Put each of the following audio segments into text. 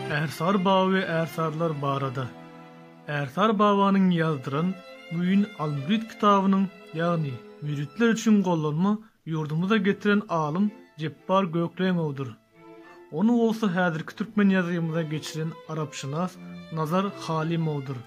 Ärsary baba we ärsarylar barada. Ärsary babanyň ýazdyran Muin al-Mürid kitabynyň, ýagny Müritler üçin gollanma ýurdumyza getiren alym Jepbar Gökleňowdyr. Ony bolsa häzirki türkmen ýazgymyza geçiren arapşynas Nazar Halymowdyr.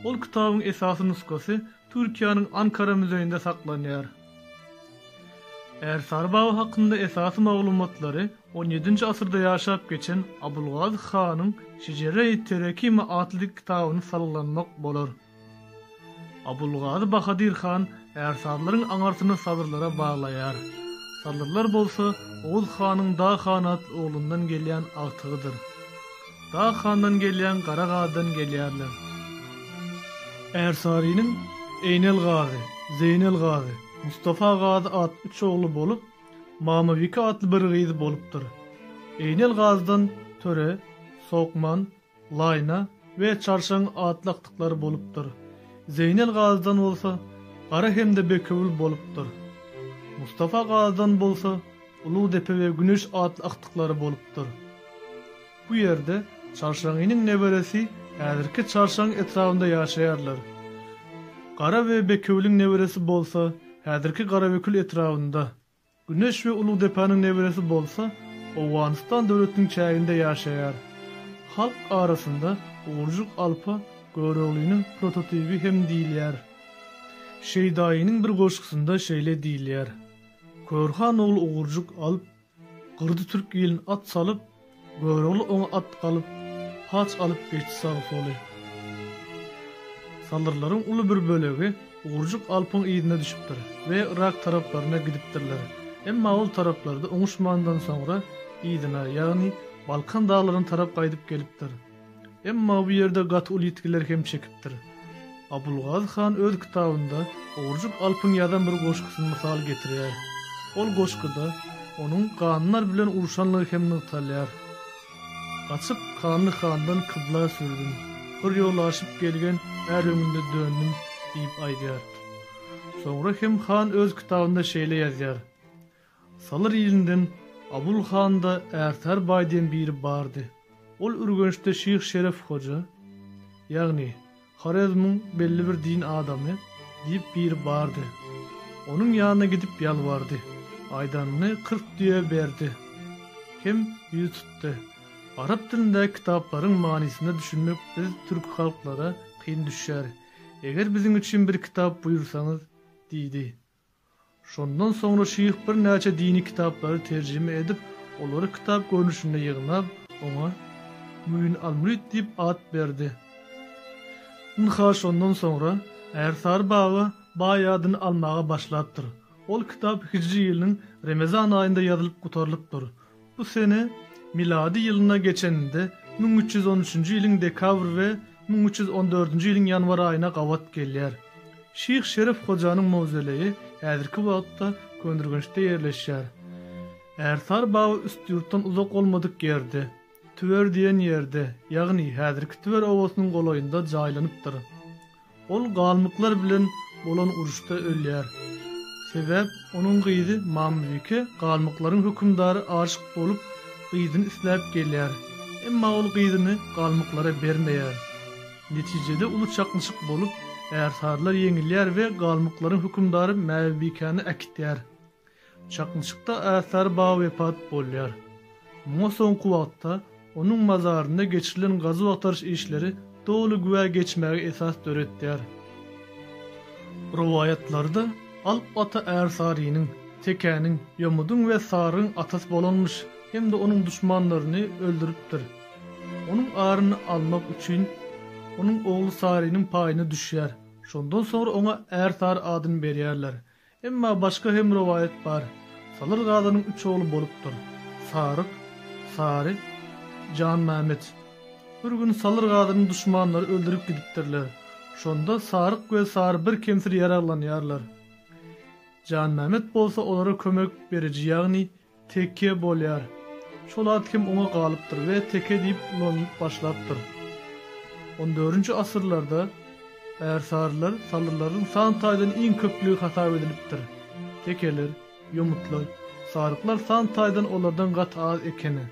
Ol kitabyň esasy nusgasy Türkiýäniň Ankara müzeýinde saklanýar. Ärsary baba hakynda esasy maglumatlary on ýedinji asyrda ýaşap geçen Abulgazy hanyň Şejere-i Terekime atly kitabyny salgylanmak bolar. Abulgazy Bahadyr han ärsarylaryň aňarsyny salyrlara baglaýar. Salyrlar bolsa Oguz hanyň Dag han atly oglundan gelýän agtygydyr. Dag handan gelýän Gara gazydan gelýärler. Ärsarynyň Eýnel gazy, Zeýnel gazy, Mustafa gazy atly üç ogly bolup, Mamabike atly bir gyzy bolupdyr. Eýnel gazydan Töre, Sokman, Laýna we Çarşaň atly agtyklary bolupdyr. Zeýnel gazydan bolsa Gara hem-de Bekewül bolupdyr. Mustafa gazydan bolsa Ulugdepe we Güneş atly agtyklary bolupdyr. Bu ýerde Çarşaňynyň neberesi häzirki Çarşaň etrabynda ýaşaýarlar. Gara we Bekewüliň neberesi bolsa häzirki Garabekül etrabynda. Güneş we Ulugdepäniň neberesi bolsa Owganystan döwletiniň çäginde ýaşaýar. Halk arasynda Ugurjyk alpa Göroglynyň prototibi hem diýilýär. Şeýdaýynyň bir goşgusynda şeýle diýilýär, Körhan ogly Ugurjyk alp, Gyrdy türk ilin at salyp, Görogly oňa at galyp, Paç alyp geçdi sag-soly. Salyrlaryň uly bir bölegi Ugurjyk alpyň yzyna düşüpdir we Yrak taraplaryna gidipdirler. Emma ol taraplarda oňuşmandan soňra yzyna, ýagny Balkan daglaryna tarap gaýdyp gelipdir. Emma bu ýerde gaty uly ýitgiler hem çekipdir. Abulgazy han öz kitabynda Ogurjyk alpyň ýazan bir goşgusyny mysal getirýär. Ol goşguda onuň ganlar bilen urşanlygy hem nygtalýar. Gaçyp Kanly handan kybla sürdüm, Bir ýol aşyp gelgen är öňünde döndüm diýip aýdýar. Soňra hem han öz kitabynda şeýle ýazýar, Salyr ilinden Abul handa Ärsar baý diýen biri bardy. Ol Ürgençde Şyh Şeref hoja, ýagny Horezmiň belli bir din adamy diýip biri bardy. Onuň ýanyna gidip ýalbardy. Aýdanyny 40 düýe berdi. Hem ýüz tutdy. Arap dilindäki kitaplaryň manysyna düşünmek biz türki halklara kyn düşýär. Eger biziň üçin bir kitap buýursaňyz, diýdi. Şondan soňra şyh birnäçe dini kitaplary terjime edip, olary kitap görnüşinde ýygnap, oňa Müin al-Mürid diýip at berdi. Ynha, şondan soňra Ärsary baba baý adyny almaga başlapdyr. Ol kitap hijri ýylynyň Remezan aýynda ýazylyp gutarylypdyr. Bu sene milady ýylyna geçeninde 1313-nji ýylyň dekabr we 1314-nji ýylyň ýanwar aýyna gabat gelýär. Şyh Şeref hojanyň mawzoleýi häzirki wagtda Köneürgençde ýerleşýär. Ärsary baba Üstýurtdan uzak bolmadyk ýerde, Tüwer diýen ýerde, ýagny häzirki Tüwer obasynyň golaýynda jaýlanypdyr. Ol galmyklar bilen bolan uruşda ölýär. Sebäp onuň gyzy Mamlybike galmyklaryň hökümdary aşyk bolup, gyzyny isläp gelýär. Emma ol gyzyny galmyklara bermeýär. Netijede uly çaknyşyk bolup, ärsarylar ýeňilýär we galmyklaryň hökümdary Mäbibikäni äkitýär. Çaknyşykda Ärsary baba wepat bolýar. Muňa soňky wagtda onuň mazarynda geçirilen gazuw-agtaryş işleri doly güwä geçmäge esas döretýär. Rowaýatlarda Alp ata Ärsarynyň, Tekäniň, Ýomudyň we Saryň atasy bolanmyş hem-de onuň duşmanlaryny öldüripdir. Onuň aryny almak üçin onuň ogly Sarynyň paýyna düşýär. Şondan soňra oňa Ärsary adyny berýärler. Emma başga hem rowaýat bar. Salyr Gazynyň üç ogly bolupdyr. Saryk, Sary, Janmämmet. Bir gün Salyr Gazyny duşmanlary öldürip gidipdirler. Şonda Saryk we Sary birkemsiz ýaraglanýarlar. Janmämmet bolsa olara kömek beriji ýagny Teke bolýar. Şol at hem oňa galypdyr we teke diýip ulanylyp başlapdyr. On dördünji asyrlarda ärsarylar salyrlaryň san taýdan iň köplügi hasap edilipdir. Tekeler, ýomutlar, saryklar san taýdan olardan gaty az ekeni.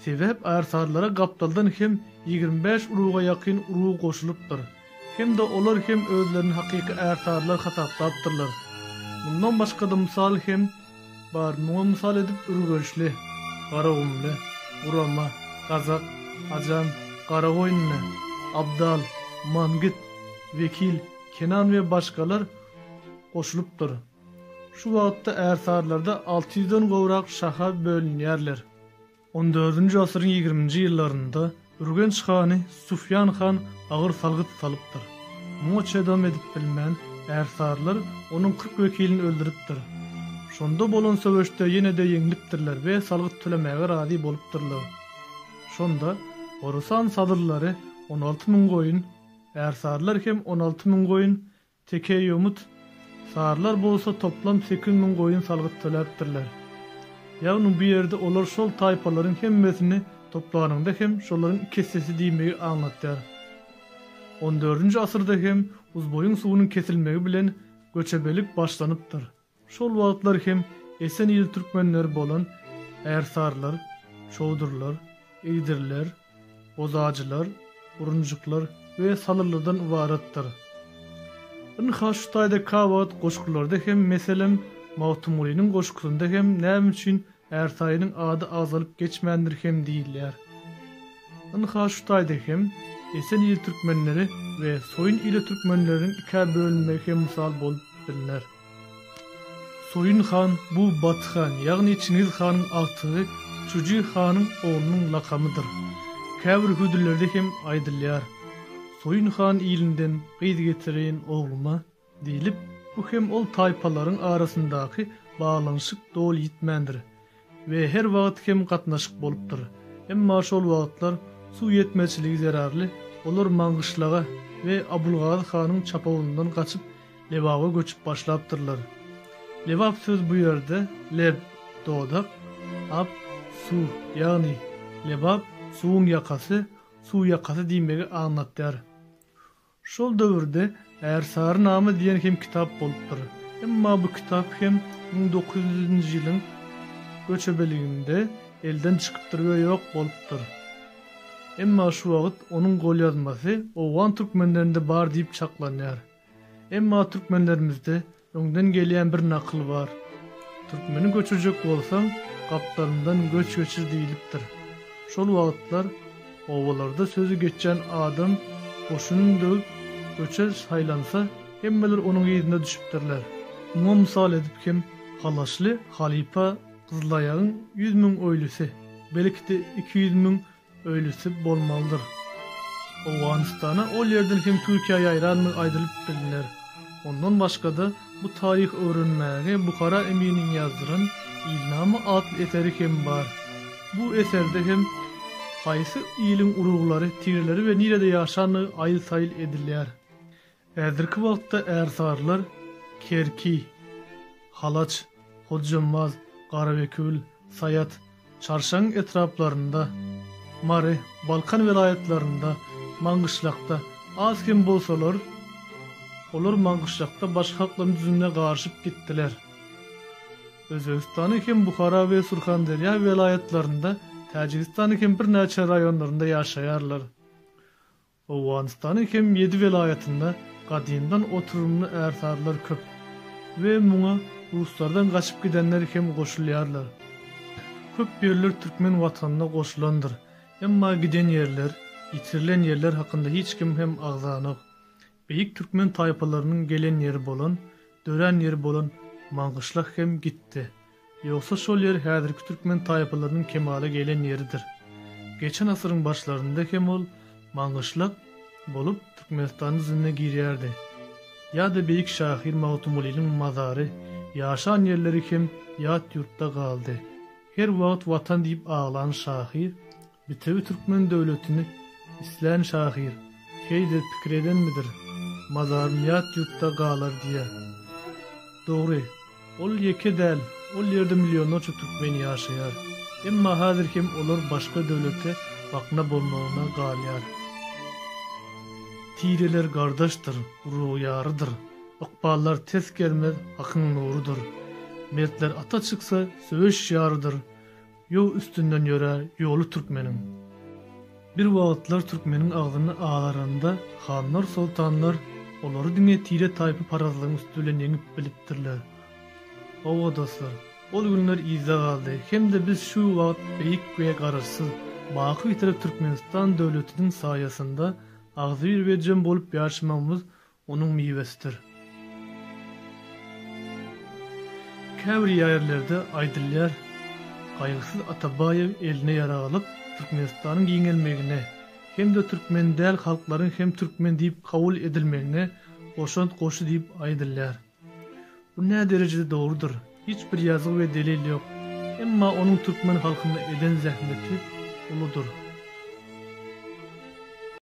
Sebäp ärsarylara gapdaldan hem 25 uruga ýakyn urug goşulypdyr. Hem-de olar hem özlerini hakyky ärsarylar hasaplapdyrlar. Mundan başga-da mysal hem bar, muňa mysal edip Ürgençli, Garagumly, Gurama, Gazak, Ajam, Garagoýunly, Abdal, Mangit, Wekil, Kenan we başgalar goşulypdyr. Şu wagtda ärsarylarda alty ýüzden gowrak şaha bölünýärler. On dördünji asyryň ýigriminji ýyllarynda Ürgenç hany Sufýan han agyr salgyt salypdyr. Muňa çydam edip bilmän, ärsarylar onuň 40 wekilini öldüripdir. Şonda bolan söweşde ýene-de ýeňlipdirler we salgyt tölemäge razy bolupdyrlar. Şonda Horasan salyrlary 16 müň goýun, ärsarylar hem 16 müň goýun, Teke ýomut, sarylar bolsa toplam 8000 goýun salgyt töläpdirler. Ýagny bu ýerde olar şol taýpalaryň hemmesini toplanyňda hem şolaryň iki essesi diýmegi aňlatýar. On dördünji asyrda hem Uzboýuň suwunyň kesilmegi bilen göçebelik başlanypdyr. Şol wagtlar hem Esen ili türkmenleri bolan ärsarylar, çowdurlar, igdirler, bozajylar, burunjyklar we salyrlardan ybaratdyr. Ynha şu taýda käwagt goşgularda hem meselem Magtymgulynyň goşgusynda hem näme üçin Ärsaýynyň ady agzalyp geçmändir hem diýilýär. Ynha şu taýda hem Esen ili türkmenleri we Soýun ili türkmenleriniň ikä bölünmegi hem mysal bolup bilner. Soýun han bu Baty han ýagny Çingiz hanyň agtygy Çuji hanyň oglunyň lakamydyr. Käbir hüwdülerde hem aýdylýar. Soýun han ilinden gyz getireýin ogluma Diýlip, bu hem ol taýpalaryň arasyndaky baglanyşyk doly ýitmändir we her wagt hem gatnaşyk bolupdyr. Emma şol wagtlar suw ýetmezçiligi zerarly olar Maňgyşlaga we Abulgazy hanyň çapawulyndan gaçyp Lebaba göçüp başlapdyrlar. Lebap söz bu ýerde leb, dodak, ap, suw, ýagny Lebap, suwuň ýakasy, suw ýakasy diýmegi aňlatýar. Şol döwürde Ärsary-nama diýen hem kitap bolupdyr. Emma bu kitap hem 1900-nji ýylyň göçebeliginde elden çykypdyr we ýok bolupdyr. Emma şu wagt onuň golýazmasy owgan türkmenlerinde bar diýip çaklanýar. Emma türkmenlerimizde öňden gelýän bir nakyl bar. Türkmeni göçürjek bolsaň, gapdalyndan göç geçir diýlipdir. Şol wagtlar obalarda sözi geçýän adam goşunyny döwüp, göçe saýlansa, hemmeler onuň yzyna düşüpdirler. Muňa mysal edip hem Halaşly halypa Gyzylaýagyň 100 müň öýlüsi, belki-de 200 müň öýlüsi bolmalydyr. Owganystana ol ýerden hem Türkiýä ýaýrandygy aýdylyp bilner. Ondan başga-da bu taryhy öwrenmäge Buhara emiriniň ýazdyran Ilnama atly eseri hem bar. Bu eserde hem haýsy iliň uruglary, tireleri we nirede ýaşandygy aýyl-saýyl edilýär. Häzirki wagtda ärsarylar Kerki, Halaç, Hojambaz, Garabekewül, Saýat, Çarşaň etraplarynda, Mary, Balkan welaýatlarynda, Maňgyşlakda az kem bolsalar, olar Maňgyşlakda başga halklaryň düzümine garyşyp gitdiler. Özbegistanyň hem Buhara we Surhanderýa welaýatlarynda, Täjigistanyň hem birnäçe raýonlarynda ýaşaýarlar. Owganystanyň hem ýedi welaýatynda gadymdan oturymly ärsarylar köp we muňa ruslardan gaçyp gidenler hem goşulýarlar. Köp ýerler türkmen watanyna goşulandyr, emma giden ýerler, ýitirilen ýerler hakynda hiç kim hem agzanok. Beýik türkmen taýpalarynyň gelen ýeri bolan, dörän ýeri bolan Maňgyşlak hem gitdi. Ýogsa şol ýer häzirki türkmen taýpalarynyň kemala gelen ýeridir. Geçen asyryň başlarynda hem ol Maňgyşlak bolup Türkmenistanyň düzümine girýärdi. Ýa-da beýik şahyr Magtymgulynyň mazary, ýaşan ýerleri hem ýat ýurtda galdy. Her wagt Watan diýip aglan şahyr Bitewi türkmen döwletini islän şahyr heý-de pikir edenmidir, mazarym ýat ýurtda galar diýe. Dogry, ol ýeke däl, ol ýerde millionlarça türkmen ýaşaýar. Emma häzir hem olar başga döwlete bakna bolmagyna galýar. Tireler gardaşdyr, urug ýarydyr, Ykballar ters gelmez, Hakyň nurudyr. Mertler ata çyksa, söweş ýarydyr. Ýow üstünden ýörär ýoly türkmeniň. Bir wagtlar türkmeniň agzyny agaranda hanlar soltanlar olary diňe tire taýpa parazlygyň üsti bilen ýeňip bilipdirler. Hawa dostlar, ol günler yzda galdy hem-de biz şu wagt beýik we garaşsyz, baky Bitarap Türkmenistan döwletiniň saýasynda agzybir we jem bolup ýaşamagymyz onuň miwesidir. Käbir ýerlerde aýdylýar, Gaýgysyz Atabaýew eline ýarag alyp, Türkmenistanyň giňelmegine hem-de türkmen däl halklaryň hem türkmen diýip kabul edilmegine goşant goşdy diýip aýdylýar. Bu näderejede dogrudyr, hiç bir ýazgy we delil ýok. Emma onuň türkmen halkyna eden zähmeti uludyr.